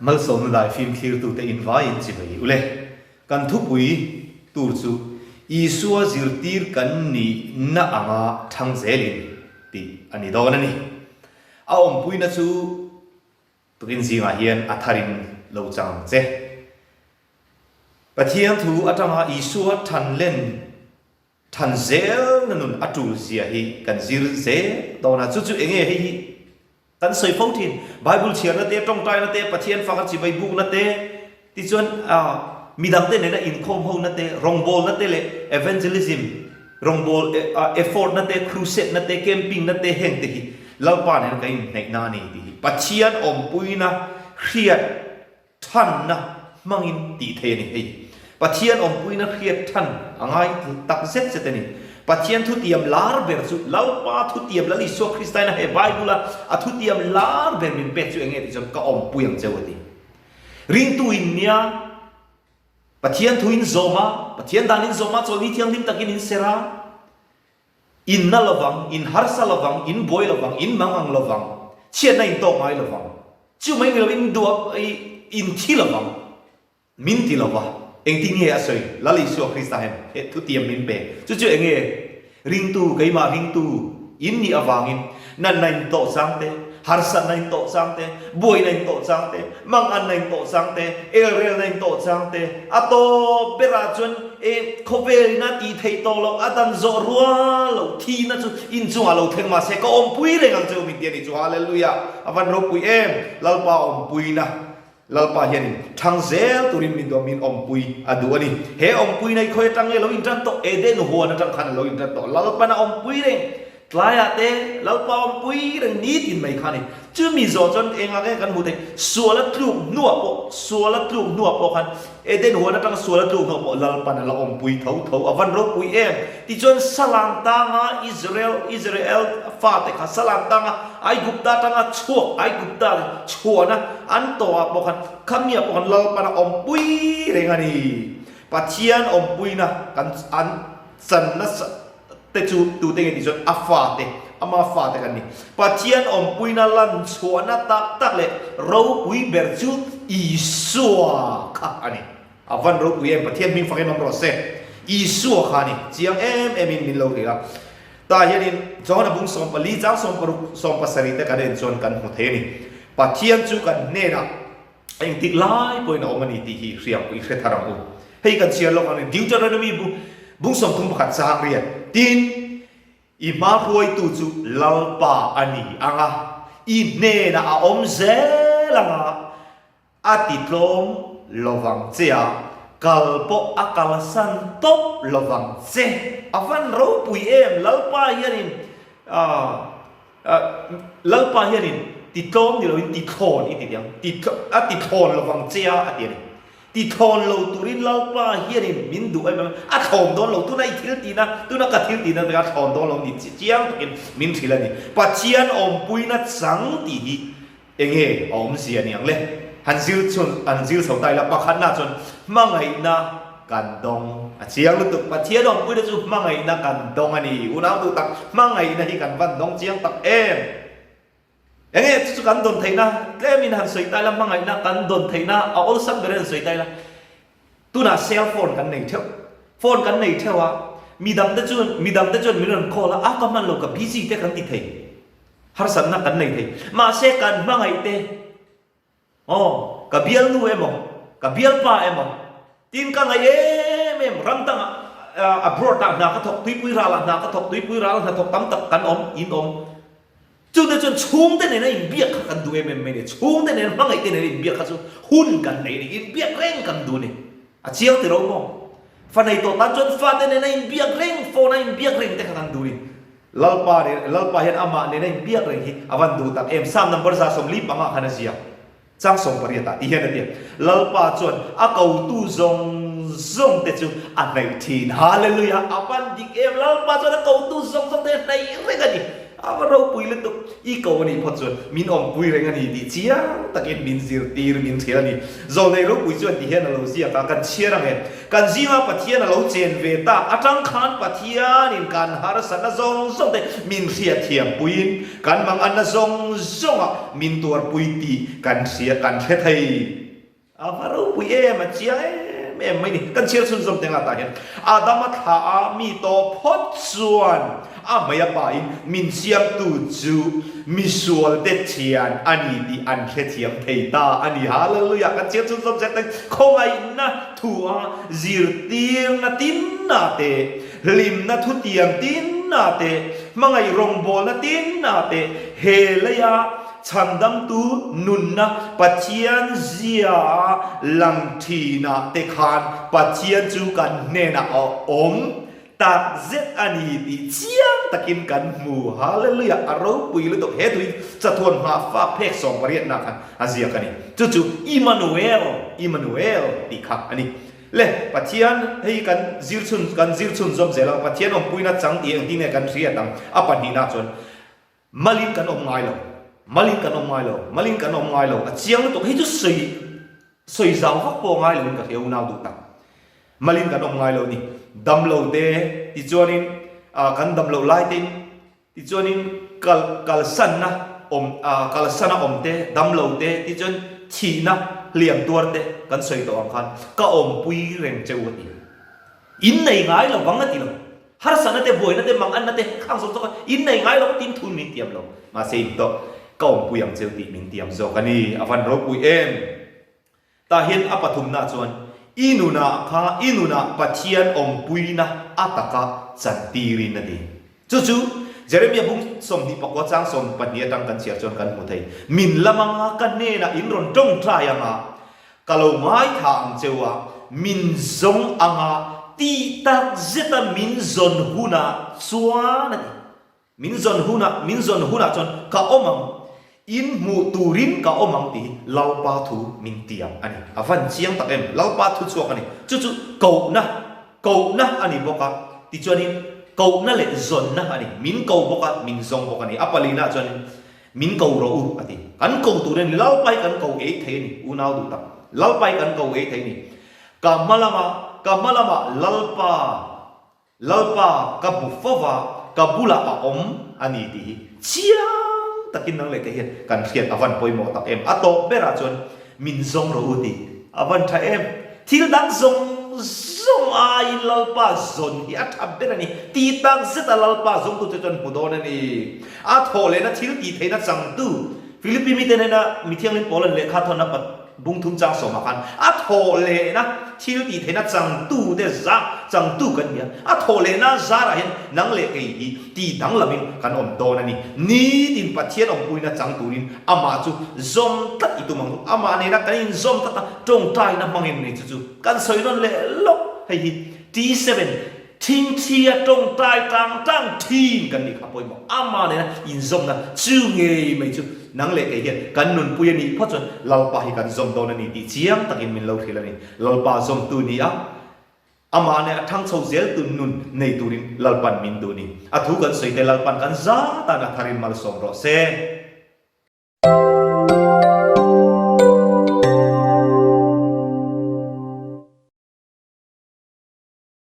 Malsawmna dai fimthlirtute in vaiin chibai ule. Kan thupui tur chu Isua zirtir kan nihna anga thang zelin tih a ni dawn a ni. A awmpuina chu tukin zingah hian a tharin lo chang ang che. Pathian thu atanga Isua thanlen Than zelna nun a tul zia hi kan zir zel dawn a, chu chu enge hei hi kan sawi fo thin. Bible chhiarna te, tawngtaina te, Pathian faka chibai bukna te, tichuan midangte nena inkhawm hona te, rawngbawlna te leh evangelism, rawngbâwl effort na te, crusade na te, camping na te heng te hi Lalpa nena kan inhnaihna a ni tih hi Pathian awmpuina hriat Thanna hmangin tih thei a ni hei. Pathian awmpuina hriat than a ngai tak zet zet a ni. Pathian thutiam lar ber chu Lalpa thutiam Lal Isua Kristaina he Bible-a a thutiam lar ber min pek chu eng nge tih chuan ka awmpui ang cheu a ti. Ringtu in nia Pathian thu in zawm a, Pathian dan in zawm a, chawlhni thianghlim takin in serh a, in na lovang, in harsa lovang, in buai lovang, in mang ang lovang, chhiatna in tawk ngai lovang, chu mai ni lovin duap in thi lovang, min ti lova, engtin nge a sawi? Lal Isua Krista hian he thutiam min pe. Chu chu enge? Ringtu, keimah ringtu in nih avangin nanna in tawh chang te, harsatna in tawh chang te, buaina in tawh chang te, Manganna in tawh chang te, elrelna in tawh chang te, a tawp berah chuan e khawvelin a tih theih tawh loh, a dan zawh rual loh thihna chu inchungah lo thleng mahse ka awmpui reng ang che u min ti a nih chu. Hallelujah! A van ropui em! Lalpa awmpuina, Lalpa hianin thang zel turin min duh a, min awmpui a duh a ni. He awmpuina hi khawi atang nge lo intan tawh? Eden huan atang khan a lo intan tawh. Lalpan a awmpui reng. Tlaiah te Lalpa awmpui reng nitin mai kha a ni. Chumi zawh chuan engah nge kan hmuh theih? Sual a tluk hnuah pawh, sual a tluk hnuah pawh khan Eden huan atanga sual a tluk hnuah pawh Lalpan a la awmpui tho tho. A van ropui em! Tichuan Salang tanga Israel, Israel fate kha Salang tanga Aigupta atanga chhuak, Aigupta chhuahna an tawhah pawh khan khamiah pawh khan Lalpan a awmpui reng a ni. Pathian awmpuina kan an chan nasa. Te chu tute nge tih chuan a fate, ama fate kan ni. Pathian awmpuina lan chhuahna tak tak leh ropui ber chu Isua kha a ni. A van ropui em, Pathian hming fak em awm rawh se. Isua kha a ni, chiang em em in min lo hrilh a. Tah hianin Johana bung 14 chang 16, 17 te kan en chuan kan hmu thei a ni. Pathian chu kan hnenah Engtik lai pawhin a awm a ni tih hi hriam i hre thar ang u. Hei kan chhiar lawk ang ni, Deuteronomy bu bung 31 chang riat, Tin, i hma hruaitu chu Lalpa a ni ang a, i hnenah a awm zel ang a, a ti tlawm lovang che a, kal pawh a kalsan tawp lovang che. A van ropui em, Lalpa hianin Lalpa hianin ti tlawm ni loin ti thlawn i ti ang, ti a ti thlawn lovang che a a ti a ni. Ti thlawn lo turin Lalpa hianin min duh em em a, a thlawm dawn lo, tuna i thil tihna, tuna ka thil tihna te kha a thlawn dawn lo ni chiang takin min hrilh a ni. Pathian awmpuina chang tih hi Enge a awmzia ni ang le? Han zir chhun, han zir chho ta ila, pakhatna chuan hmangaihna kan dawng a chiang lutuk. Pathian awmpuina chu hmangaihna kan dawng a ni. Unau duh tak, hmangaihna hi kan van dawng chiang tak em? Enge chu chu kan dawn theihna? Tlemin han sawi ta ila, hmangaihna kan dawn theihna a awlsam ber in han sawi ta ila. Tunah cell phone kan nei theuh. Phone kan nei theuh a, midangte chuan, midangte chuan min rawn call a, a ka hman lo, ka busy te kan ti thei. Harsatna kan nei thei. Mahse kan hmangaih te, aw, ka bialnu emaw, ka bialpa emaw, tin ka ngaih em em, ram dangah, abroad ah hna ka thawk, tuipui ralah hna ka thawk, tuipui ral hnathawk tam tak kan awm, in awm. Chute chuan chhungte nena inbiak kha kan duh em em mai ni. Chhungte nena hmangaih te nena inbiak kha chu hun kan nei a ni, inbiak reng kan duh a ni. A chiang tiro maw? Fa nei tawh tan chuan fate nena inbiak reng, phone a inbiak reng te kha kan duh a ni. Lalpa nen, Lalpa hian amah nena inbiak reng hi a van duh tak em? Psalm number 145 khan a ziak. Chang 18 ah ti hian a ti a, Lalpa chuan a kotu zawng zawng te chu a hnaih thin. Hallelujah! A van dik em? Lalpa chuan a kotu zawng zawng te a hnaih reng a ni. A va ropui lutuk, i ko a nih phawt chuan min awmpui reng a ni tih chiang takin min zirtir min hrilh a ni. Zawlnei ropui chuan ti hian a lo ziak a, kan chhiar ang e. Kan zinga Pathian a lo chen ve tak atang khan Pathianin kan harsatna zawng zawng te min hriatthiam puiin kan manganna zawng zawngah min tuarpui tih kan hria kan hre thei. A va ropui em, a chiang em em mai ni. Kan chhiar chhunzawm teng atah hian Adama thla a mi tawh phawt chuan a hmei a pain min siamtu chu misual te thian a ni tih an hrethiam thei ta a ni. Hallelujah! Kan chhiar chhunzawm zel teng khawngaihna thu a zirtirna tinna te, hlimna thutiam tinna te, hmangaih rawngbawlna tinna te he leia Chhandamtu nunna Pathian zia a lang thinah te khan Pathian chu kan hnenah a awm tak zet a ni tih chiang takin kan hmu. Hallelujah! A ropui lutuk. He tui chathuan hma fak phek 18 nak khan a ziak a ni. Chu chu Immanuel, Immanuel tih kha a ni. Le, Pathian hei kan zir chhun, kan zir chhunzawm zel ang. Pathian awmpuina chang tih engtin nge kan hriat ang? A pahnihna chuan Malin kan awm ngai lo, malin kan awm ngai lo, malin kan awm ngai lo, a chiang lutuk hei chu sawi sawi zau vak pawh ngai loin ka hria unau duh tak. Malin kan awm ngai lo ni. Dam lo te tichuanin ah kan dam loh lai tein tichuanin kal kalsanna awm ah kalsana awm te dam lo te tichuan thihna hliam tuar te kan sawi tawh ang khan ka awmpui reng cheu a ti. In nei ngai lo vang a ti lo. Harsatna te, buaina te, manganna te khang zawk zawk a, in nei ngai lo tiin thun min tiam lo. Mahse in tawh, ka awmpui ang cheu tih min tiam zawk a ni. A van ropui em! Tah hian a pathumna chuan, I nunah kha, i nunah Pathian awmpuina a taka chantirin a ti. Chu chu Jeremia bung 24 chang 12 atang kan chhiar chuan kan hmu thei. Min lam anga ka hnenah in rawn tawngtai anga, Ka lo ngaithla ang cheu a, min zawng anga tih tak zeta min zawn hunah chuan a ti. Min zawn hunah, min zawn hunah chuan ka awm ang, in hmuh turin ka awm ang tih hi Lalpa thu min tiam a ni. A van chiang tak em, Lalpa thu chhuak a ni. Chu chu kohna, kohna a ni bawk a, tichuanin kohna leh zawnna a ni. Min ko bawk a, min zawng bawk a ni. A palina chuanin Min ko rawh u, a ti. Kan ko tur a ni, Lalpa hi kan ko ei thei a ni, unau duh tak. Lalpa hi kan ko ei thei a ni. Ka hma lama, ka hma lamah Lalpa, Lalpa ka hmu fo va, ka bulah a awm a ni tih hi chiang takin nang leh kei hian kan hriat a van pawimawh tak em. A tawp berah chuan Min zawng rawh u tih a van tha em? Thil dang zawng zawng aiin Lalpa zawn hi a tha ber a ni. Ti tak zeta Lalpa zawngtu che chuan hmu dawn a ni. A thawh lehna thil tih theihna changtu Philippi mite hnena mi thianghlim Paulan lehkha thawnna bung thum chang sawmah khan a thawh lehna thil tih theihna changtu te za changtu kan ni a. A thawh lehna zarah hian nang leh kei hi ti danglamin kan awm dawn a ni. Nitin Pathian awmpuina chang turin Amah chu zawm tlat i tum ang u. Amah nena kan inzawm tlat a, tawngtaina hmangin ni chu chu kan sawi nawn leh lawk. Hei hi T-seven, thingthia tawngtai tang tang thin kan nih kha pawimawh. Amah nena inzawmna chu ngei mai chu nang leh kei hian kan nunpui a nih phawt chuan Lalpa hi kan zawm dawn a ni tih chiang takin min lo hrilh a ni. Lalpa zawmtu ni a. Amah nen a thang chho zel tun nun nei turin Lalpan min duh ni. A thu kan sawi te Lalpan kan za tan a tharin malsawm rawh se.